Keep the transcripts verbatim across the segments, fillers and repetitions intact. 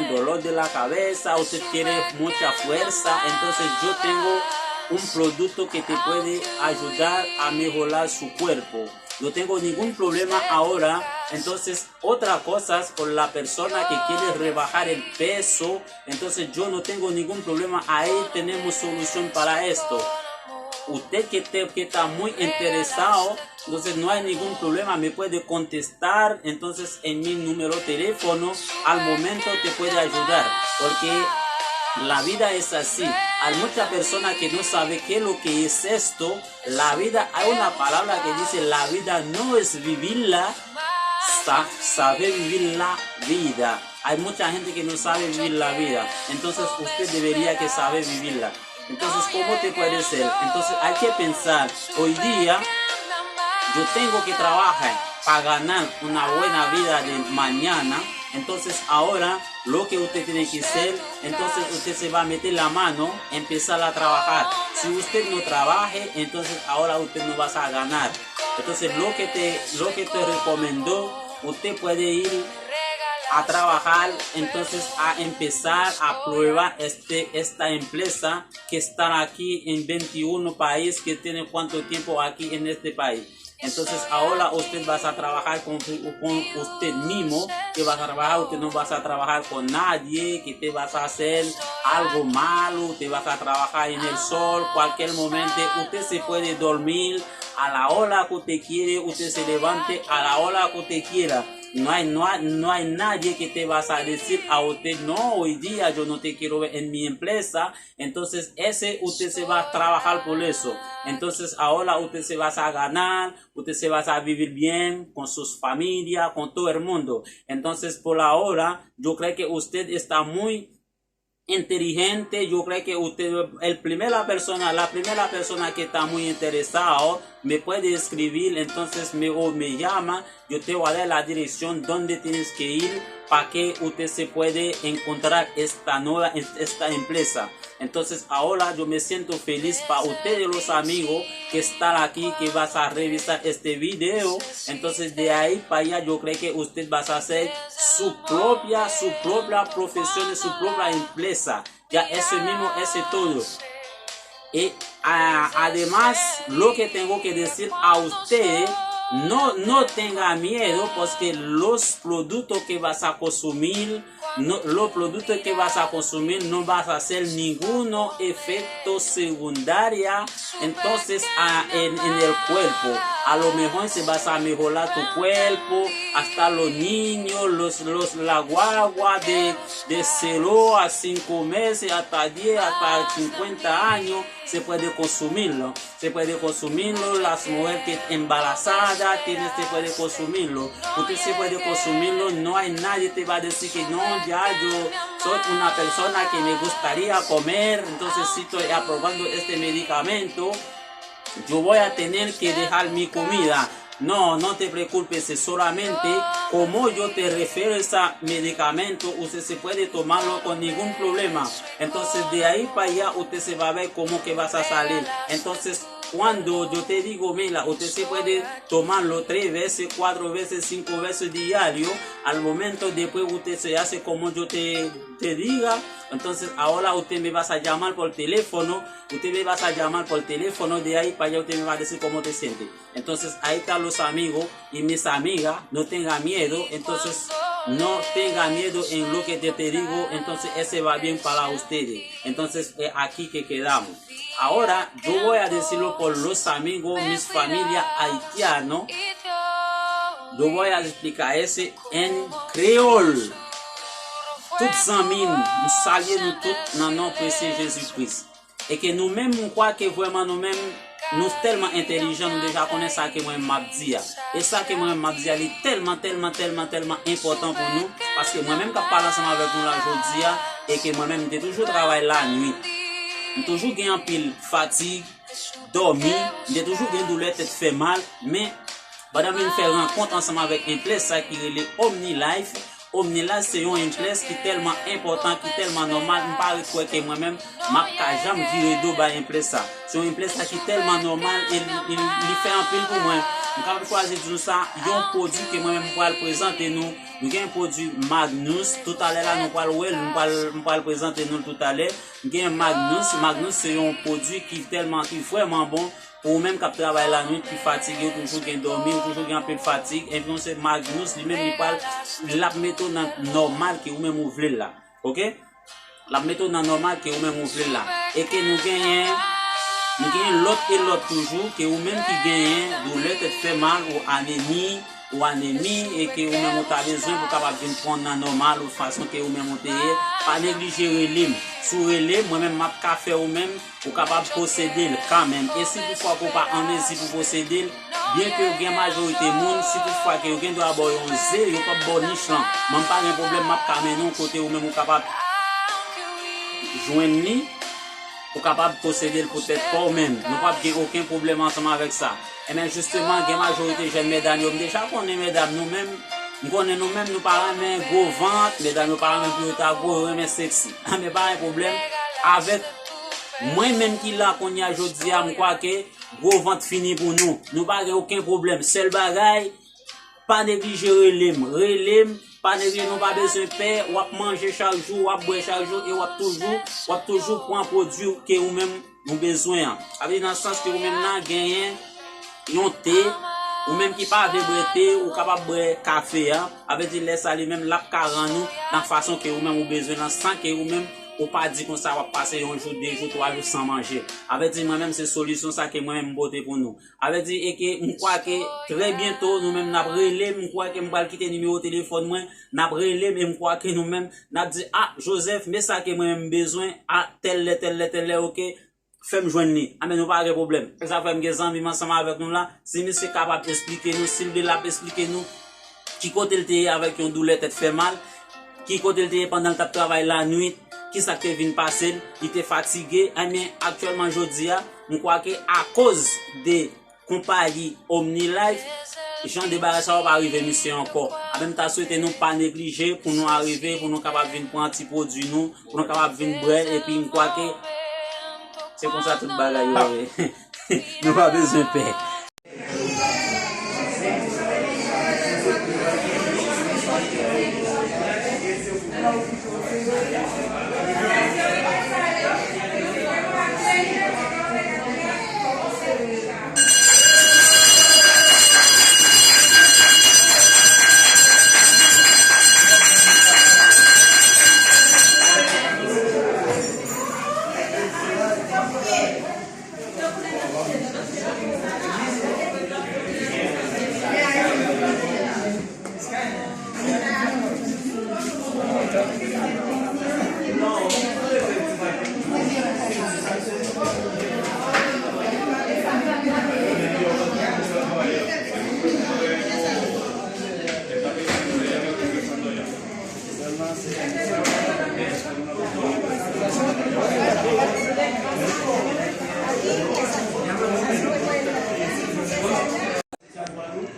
Dolor de la cabeza, usted quiere mucha fuerza, entonces yo tengo un producto que te puede ayudar a mejorar su cuerpo. No tengo ningún problema ahora, entonces otra cosa por la persona que quiere rebajar el peso, entonces yo no tengo ningún problema, ahí tenemos solución para esto. Usted que, te- que está muy interesado, entonces no hay ningún problema, me puede contestar entonces en mi número de teléfono, al momento te puede ayudar, porque la vida es así. Hay muchas personas que no saben qué es lo que es esto. La vida, hay una palabra que dice, la vida no es vivirla, sa- saber vivir la vida. Hay mucha gente que no sabe vivir la vida, entonces usted debería que saber vivirla. Entonces, ¿cómo te puede ser? Entonces, hay que pensar, hoy día yo tengo que trabajar para ganar una buena vida de mañana. Entonces, ahora lo que usted tiene que hacer, entonces usted se va a meter la mano, empezar a trabajar. Si usted no trabaje, entonces ahora usted no va a ganar. Entonces, lo que te, lo que te recomiendo, usted puede ir a trabajar, entonces a empezar a probar este, esta empresa que está aquí en veintiún países, que tiene cuánto tiempo aquí en este país. Entonces ahora usted va a trabajar con, con usted mismo, que va a trabajar, usted no va a trabajar con nadie, que te va a hacer algo malo, te va a trabajar en el sol, cualquier momento usted se puede dormir a la hora que usted quiere, usted se levante a la hora que usted quiera. No hay, no hay, no hay nadie que te va a decir a usted, no, hoy día yo no te quiero ver en mi empresa. Entonces, ese usted se va a trabajar por eso. Entonces, ahora usted se va a ganar, usted se va a vivir bien con sus familia, con todo el mundo. Entonces, por ahora, yo creo que usted está muy inteligente, yo creo que usted, el primera persona, la primera persona que está muy interesado, me puede escribir, entonces me, o me llama, yo te voy a dar la dirección donde tienes que ir para que usted se puede encontrar esta nueva, esta empresa. Entonces ahora yo me siento feliz para ustedes los amigos que están aquí, que vas a revisar este video. Entonces de ahí para allá yo creo que usted va a hacer su propia, su propia profesión, su propia empresa. Ya eso mismo, eso es todo. Y a- además, lo que tengo que decir a usted, no, no tenga miedo, porque los productos que vas a consumir, no, los productos que vas a consumir no vas a hacer ninguno efecto secundaria entonces a- en, en el cuerpo. A lo mejor se vas a mejorar tu cuerpo, hasta los niños, los, los, la guagua de, de cero a cinco meses, hasta diez, hasta cincuenta años, se puede consumirlo. Se puede consumirlo, las mujeres que embarazadas tienen, se puede consumirlo. Usted se puede consumirlo, no hay nadie te va a decir que no, ya yo soy una persona que me gustaría comer, entonces si estoy aprobando este medicamento, yo voy a tener que dejar mi comida. No, no te preocupes, solamente como yo te refiero ese medicamento, usted se puede tomarlo con ningún problema. Entonces, de ahí para allá, usted se va a ver cómo que vas a salir. Entonces, cuando yo te digo, mira, usted se puede tomarlo tres veces, cuatro veces, cinco veces diario, al momento después usted se hace como yo te, te diga. Entonces, ahora usted me vas a llamar por teléfono, usted me vas a llamar por teléfono, de ahí para allá usted me va a decir cómo te siente. Entonces, ahí están los amigos y mis amigas, no tenga miedo. Entonces, No tenga miedo en lo que yo te digo, entonces ese va bien para ustedes. Entonces, eh, aquí que quedamos. Ahora, yo voy a decirlo por los amigos, mis familia haitiano. Yo voy a explicar ese en creole. Tout zanmi m, m salye nou tout nan non presye Jezi Kris. E ke nou menm, m kwè ke vrèman nou menm, nou tèlman entèlijan, nou deja konnen sa ke mwen m ap di a. E sa ke mwen m ap di a, li tèlman, tèlman, tèlman, tèlman enpòtan pou nou, paske mwen menm k ap pale ansanm avèk nou la jodi a, e ke mwen menm m te toujou travay lanwit. M toujou gen anpil fatig, dòmi, m te toujou gen doulè tèt fè mal, men pandan m vin fè rankont ansanm avèk enplès sa ki rele Omni Life, Omni Life se yon enplès ki tèlman enpòtan, ki tèlman nòmal, m pa ret kwè ke mwen menm, m ap ka janm vire do bay enplès sa. Se yon enplès sa ki tèlman nòmal e li, li, li fè anpil pou mwen. M kapab chwazi di nou sa, yon pwodui ke mwen menm m pral prezante nou. Nou gen pwodui Magnus, toutalè la nou pral wè l, m pral, m pral prezante nou l toutalè. M gen Magnus, Magnus se yon pwodui ki tèlman, ki vrèman bon. Pou ou menm k ap travay lanwit, ki fatige, ou toujou gen dòmi, ou toujou gen anpil fatig, enpi yon se Magnus, li menm li pral, l ap mete w nan nòmal ke ou menm ou vle l la. Oke? L ap mete w nan nòmal ke ou menm ou vle l la. E ke nou genyen, nou genyen lòt e lòt toujou, ke ou menm ki genyen doulè tèt fè mal, ou anemi, ou anemi, e ke ou menm ou ta bezwen pou kapab vin pran nan nòmal, ou fason ke ou menm ou te ye, pa neglije rele m. Si w rele m, mwen menm m ap ka fè ou menm ou kapab posede l kanmenm. E si toutfwa ke w pa an mezi pou posede l, byen ke w gen majorite moun, si toutfwa ke yo gen dwa ba w yon ze, yo p ap ba w nich lan. Mwen m pa gen pwoblèm, m ap ka mennen w kote ou menm ou kapab jwenn li, ou kapab posede l pou tèt pa w menm. Nou p ap gen okenn pwoblèm ansanm avèk sa. Ebyen, jisteman, gen majorite jèn medam yo, m deja konnen medam nou menm, m konnen nou menm, nou pa renmen gwo vant, medam yo pa renmen pou yo ta gwo, yo renmen seksi. Men pa gen pwoblèm avèk mwen menm ki la kounye a jodi a, m kwè ke gwo vant fini pou nou. Nou pa gen okenn pwoblèm. Sèl bagay, pa neglije rele m. Rele m, pa neglije, nou pa bezwen pè, w ap manje chak jou, w ap bwè chak jou, e w ap toujou, w ap toujou pran pwodui ke ou menm ou bezwen an. Sa vle di nan sans ke ou menm nan genyen yon te, ou menm ki pa vle bwè te, ou kapab bwè kafe a. Sa vle di lè sa li menm l ap ka rann ou nan fason ke ou menm ou bezwen lan, san ke ou menm ou pa di konsa w ap pase yon jou, de jou, twa jou san manje. Sa vle di mwen menm se solisyon sa ke mwen menm m pote pou nou. Sa vle di e ke m kwè ke trè byento nou menm n ap rele m, m kwè ke m pral kite nimewo telefòn mwen, n ap rele m e m kwè ke nou menm n ap di, a, Joseph, men sa ke mwen menm m bezwen, a, tèl lè, tèl lè, tèl lè, oke, fè m jwenn li. Anben, nou pa gen pwoblèm. Se sa fè m gen zanmi m ansanm avèk nou la. Si misye kapab esplike nou, si l vle l ap esplike nou ki kote l te ye avèk yon doulè tèt fè mal, ki kote l te ye pandan l t ap travay lanwit, ki sa k te vin pase l, li te fatige. Anben, aktyèlman jodi a, m kwè ke akoz de konpayi Omni Life, jan de bagay sa yo pa rive misye ankò. Anben, m ta swete nou pa neglije pou nou arive, pou nou kapab vin pran ti pwodui nou, pou nou kapab vin bwè, epi m kwè ke se konsa tout bagay yo ye. Nou pa bezwen pè.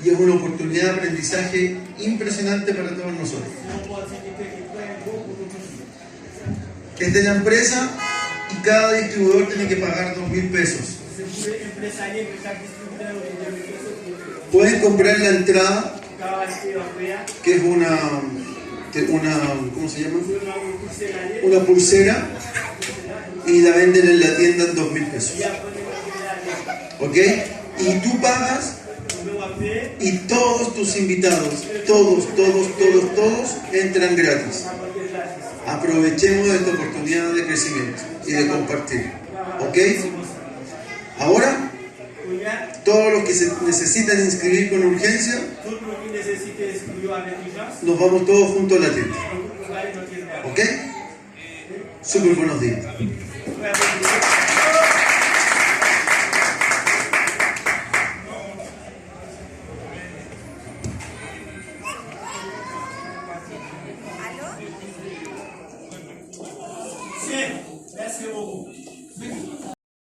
Y es una oportunidad de aprendizaje impresionante para todos nosotros. Es de la empresa y cada distribuidor tiene que pagar dos mil pesos. Pueden comprar la entrada, que es una, que una, ¿cómo se llama? Una pulsera, y la venden en la tienda en dos mil pesos. ¿Ok? Y tú pagas Y todos tus invitados, todos, todos, todos, todos entran gratis. Aprovechemos esta oportunidad de crecimiento y de compartir. ¿Ok? Ahora, todos los que se necesitan inscribir con urgencia, nos vamos todos juntos a la tienda. ¿Ok? Súper buenos días.